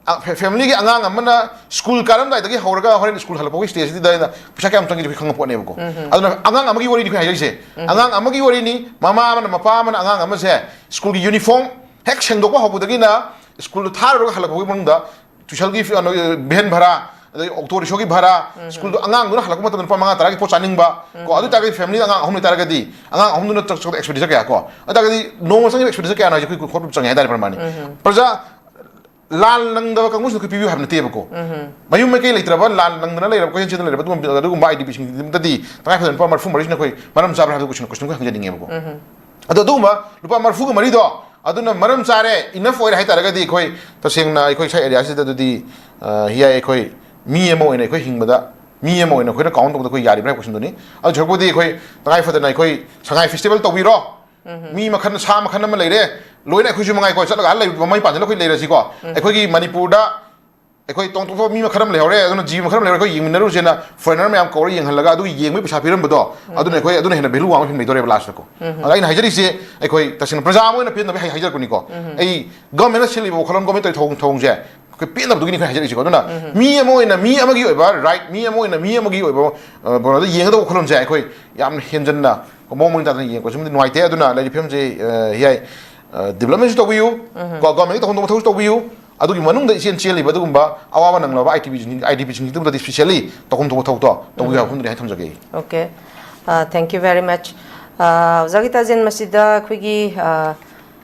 ꯑ, ꯐꯦ-, ꯐꯦꯃꯤꯂꯤꯒꯤ ꯑꯉꯥꯡ ꯑꯃꯅ ꯁ꯭ꯀꯨꯜ ꯀꯥꯔꯝꯗꯥꯏꯗꯒꯤ ꯍꯧꯔꯒ ꯍꯣꯔꯦꯟ ꯁ꯭ꯀꯨꯜ ꯍꯜꯂꯛꯄꯒꯤ ꯁ꯭ꯇꯦꯖꯁꯤꯗ ꯑꯩꯅ ꯄꯩꯁꯥ ꯀꯌꯥꯝ ꯆꯪꯒꯦ ꯑꯩꯈꯣꯏ ꯈꯪꯕ ꯄꯣꯠꯅꯦꯕꯀꯣ꯫ ꯑꯗꯨꯅ ꯑꯉꯥꯡ ꯑꯃꯒꯤ ꯋꯥꯔꯤꯅꯤ ꯑꯩꯈꯣꯏ ꯍꯥꯏꯖꯔꯤꯁꯦ꯫ ꯑꯉꯥꯡ ꯑꯃꯒꯤ ꯋꯥꯔꯤꯅꯤ, ꯃꯃꯥ ꯑꯃꯅ, ꯃꯄꯥ ꯑꯃꯅ ꯑꯉꯥꯡ ꯑꯃꯁꯦ ꯁ꯭ꯀꯨꯜꯒꯤ ꯌꯨꯅꯤꯐꯣꯔꯝ ꯍꯦꯛ ꯁꯦꯡꯗꯣꯛꯄ ꯍꯧꯕꯗꯒꯤꯅ ꯁ꯭ꯀꯨꯜꯗꯨ ꯊꯥꯔꯨꯔꯒ ꯍꯜꯂꯛꯄꯒꯤ ꯃꯅꯨꯡꯗ ꯇ꯭ꯌꯨꯁꯟꯒꯤ ꯐꯤ-, ꯀꯩꯅꯣ, ꯚꯦꯟ ꯚꯔꯥ, ꯑꯗꯩ ꯑꯣꯛꯇꯣ ꯔꯤꯛꯁꯣꯒꯤ ꯚꯔꯥ, ꯁ꯭ꯀꯨꯜꯗꯣ ꯑꯉꯥꯡꯗꯨꯅ ꯍꯜꯂꯛꯄ ꯃꯇꯝꯗ ꯂꯨꯄꯥ ꯃꯉꯥ ꯇꯔꯥꯒꯤ ꯄꯣꯠ ꯆꯥꯅꯤꯡꯕ, ꯀꯣ, ꯑꯗꯨ ꯑꯣꯏꯇꯥꯔꯒꯗꯤ ꯐꯦꯃꯤꯂꯤꯗ ꯑꯉꯥꯡ ꯑꯍꯨꯝ ꯂꯩꯇꯥꯔꯒꯗꯤ ꯑꯉꯥꯡ ꯑꯍꯨꯝꯗꯨꯅ ꯆꯠ-, ꯆꯠꯄꯗ ꯑꯦꯛꯁꯄꯦꯟꯗꯤꯆꯔ ꯀꯌꯥ, ꯀꯣ, ꯑꯗꯨ ꯑꯣꯏꯇꯥꯔꯒꯗꯤ ꯅꯣꯡꯃ ꯆꯪꯉꯤꯕ ꯑꯦꯛꯁꯄꯦꯟꯗꯤꯆꯔ ꯀꯌꯥꯅꯣ ꯍꯥꯏꯁꯦ ꯑꯩꯈꯣꯏ ꯈꯣꯠꯄ ꯆꯪꯉꯦ ꯍꯥꯏꯇꯥꯔꯦ ꯄ꯭ꯔꯃꯥꯟꯅꯤ꯫ ꯄ꯭ꯔꯖꯥ ꯂꯥꯟ ꯅꯪꯗꯕ ꯀꯥꯡꯕꯨꯁꯤꯡꯗ ꯑꯩꯈꯣꯏ ꯄꯤꯕꯤꯌꯨ ꯍꯥꯏꯕ ꯅꯠꯇꯦꯕꯀꯣ꯫ ꯃꯌꯨꯝ ꯃꯩꯀꯩ ꯂꯩꯇ꯭ꯔꯕ, ꯂꯥꯟ ꯅꯪꯗꯅ ꯂꯩꯔꯕ, ꯀꯣꯏꯆꯦꯟ ꯆꯦꯟꯗꯅ ꯂꯩꯔꯕ ꯑꯗꯨꯒꯨꯝꯕ, ꯑꯗꯨꯒꯨꯝꯕ IDPꯁꯤꯡꯗꯨꯗꯗꯤ ꯇꯉꯥꯏ ꯐꯗꯅ ꯂꯨꯄꯥ ꯃꯔꯤꯐꯨ ꯃꯔꯤꯁꯤꯅ ꯑꯩꯈꯣꯏ ꯃꯔꯝ ꯆꯥꯕ꯭ꯔꯥ ꯍꯥꯏꯕꯗꯨ question, question ꯑꯩꯈꯣꯏ ꯍꯪꯖꯅꯤꯡꯉꯦꯕꯀꯣ꯫ ꯑꯗꯣ ꯑꯗꯨꯒꯨꯝꯕ ꯂꯨꯄꯥ ꯃꯔꯤꯐꯨꯒ ꯃꯔꯤꯗꯣ ꯑꯗꯨꯅ ꯃꯔꯝ ꯆꯥꯔꯦ, enough ꯑꯣꯏꯔꯦ ꯍꯥꯏꯇꯥꯔꯒꯗꯤ, ꯑꯩꯈꯣꯏ ꯇꯁꯦꯡꯅ ꯑꯩꯈꯣꯏ ꯁ꯭ꯋꯥꯏ areaꯁꯤꯗ ꯑꯗꯨꯗꯤ, ꯑ, ꯍꯤꯌꯥꯏ ꯑꯩꯈꯣꯏ ꯃꯤ ꯑꯃ ꯑꯣꯏꯅ ꯑꯩꯈꯣꯏ ꯍꯤꯡꯕꯗ, ꯃꯤ ꯑꯃ ꯑꯣꯏꯅ ꯑꯩꯈꯣꯏꯅ count ꯇꯧꯕꯗ ꯑꯩꯈꯣꯏ ꯌꯥꯔꯤꯕ꯭ꯔꯥ ꯍꯥꯏꯕ questionꯗꯨꯅꯤ꯫ ꯑꯗꯨ ꯁꯔꯨꯛꯄꯨꯗꯤ ꯑꯩꯈꯣꯏ ꯇꯉꯥꯏ ꯐꯗꯅ ꯑꯩꯈꯣꯏ ꯁꯉꯥꯏ festival ꯇꯧꯕꯤꯔꯣ, ꯃꯤ ꯃꯈꯜ, ꯁꯥ ꯃꯈꯜ ꯑꯃ ꯂꯩꯔꯦ, ꯂꯣꯏꯅ ꯑꯩꯈꯣꯏꯁꯨ ꯃꯉꯥꯏꯀꯣ, ꯆꯠꯂꯒ ꯑꯥ ꯂꯩꯕ ꯃꯃꯥ ꯃꯄꯥꯟꯁꯤꯅ ꯑꯩꯈꯣꯏ ꯂꯩꯔꯁꯤꯀꯣ꯫ ꯑꯩꯈꯣꯏꯒꯤ ꯃꯅꯤꯄꯨꯔꯗ ꯑꯩꯈꯣꯏ ꯇꯣꯡꯊꯣꯛꯄ ꯃꯤ ꯃꯈꯜ ꯑꯃ ꯂꯩꯍꯧꯔꯦ, ꯑꯗꯨꯅ ꯖꯤꯕ ꯃꯈꯜ ꯑꯃ ꯂꯩꯍꯧꯔꯦ, ꯑꯩꯈꯣꯏ ꯌꯦꯡꯃꯤꯟꯅꯔꯨꯁꯦꯅ foreigner ꯃꯌꯥꯝ ꯀꯧꯔ ꯌꯦꯡꯍꯜꯂꯒ ꯑꯗꯨꯒꯤ ꯌꯦꯡꯕꯒꯤ ꯄꯩꯁꯥ ꯄꯤꯔꯝꯕꯗꯣ, ꯑꯗꯨꯅ ꯑꯩꯈꯣꯏ, ꯑꯗꯨꯅ ꯍꯦꯟꯅ value ꯋꯥꯡꯕ ꯐꯤꯂꯝ ꯂꯩꯗꯧꯔꯦꯕ lastꯇꯀꯣ꯫ ꯑꯗ ꯑꯩꯅ ꯍꯥꯏꯖꯔꯤꯁꯦ, ꯑꯩꯈꯣꯏ ꯇꯁꯦꯡꯅ ꯄ꯭ꯔꯖꯥ ꯑꯃ ꯑꯣꯏꯅ ꯄꯦꯟꯅꯕ ꯍꯥꯏ-, ꯍꯥꯏꯖꯔꯛꯄꯅꯤꯀꯣ꯫ ꯑꯩ governmentꯅ ꯁꯤꯜꯂꯤꯕ ꯋꯥꯈꯜꯂꯣꯟ, government ꯇꯧꯔꯤ ꯊꯧꯑꯣꯡ, ꯊꯧꯑꯣꯡꯁꯦ ꯑꯩꯈꯣꯏ ꯄꯦꯟꯗꯕꯗꯨꯒꯤꯅꯤ ꯑꯩꯈꯣꯏ ꯍꯥꯏꯖꯔꯛꯏꯁꯦꯀꯣ꯫ ꯑꯗꯨꯅ ꯃꯤ ꯑꯃ ꯑꯣꯏꯅ ꯃꯤ ꯑꯃꯒꯤ ꯑꯣꯏꯕ right, ꯃꯤ ꯑꯃ ꯑꯣꯏꯅ ꯃꯤ ꯑꯃꯒꯤ ꯑꯣꯏꯕ, ꯑ, ꯀꯩꯅꯣꯗ ꯌꯦꯡꯒꯗꯧꯕ ꯋꯥꯈꯜꯂꯣꯟꯁꯦ ꯑꯩꯈꯣꯏ ꯌꯥꯝꯅ ꯍꯦꯟꯖꯟꯅ ꯃꯑꯣꯡ ꯃꯔꯤꯟ ꯇꯥꯗꯅ ꯌꯦꯡꯉꯛꯄꯁꯤꯃꯗꯤ ꯅꯨꯡꯉꯥꯏꯇꯦ꯫ ꯑꯗꯨꯅ ꯂꯩꯔꯤꯕ ꯐꯤꯕꯝꯁꯦ, ꯑ, ꯍꯤꯌꯥꯏ, ꯑ, developmentꯁꯨ ꯇꯧꯕꯤꯌꯨ, ꯀꯣ, governmentꯀꯤ ꯇꯧꯐꯝ ꯊꯣꯛꯄ ꯃꯊꯧꯁꯨ ꯇꯧꯕꯤꯌꯨ, ꯑꯗꯨꯒꯤ ꯃꯅꯨꯡꯗ ꯏꯆꯦꯟ ꯆꯦꯜꯂꯤꯕ ꯑꯗꯨꯒꯨꯝꯕ ꯑꯋꯥꯕ ꯅꯪꯂꯕ IDPꯁꯤꯡ, IDPꯁꯤꯡꯒꯤꯗꯃꯛꯇꯗꯤ specially ꯇꯧꯐꯝ ꯊꯣꯛꯄ ꯊꯕꯛꯇꯣ ꯇꯧꯕꯤꯌꯨ ꯍꯥꯏꯕ ꯐꯣꯡꯗꯣꯛꯅꯤꯡꯉꯥꯏ ꯊꯝꯖꯒꯦ꯫ Okay. Uh, thank you very much. Uh, ꯑꯣꯖꯥ ꯒꯤꯇꯥꯖꯦꯟ, ꯃꯁꯤꯗ ꯑꯩꯈꯣꯏꯒꯤ, uh,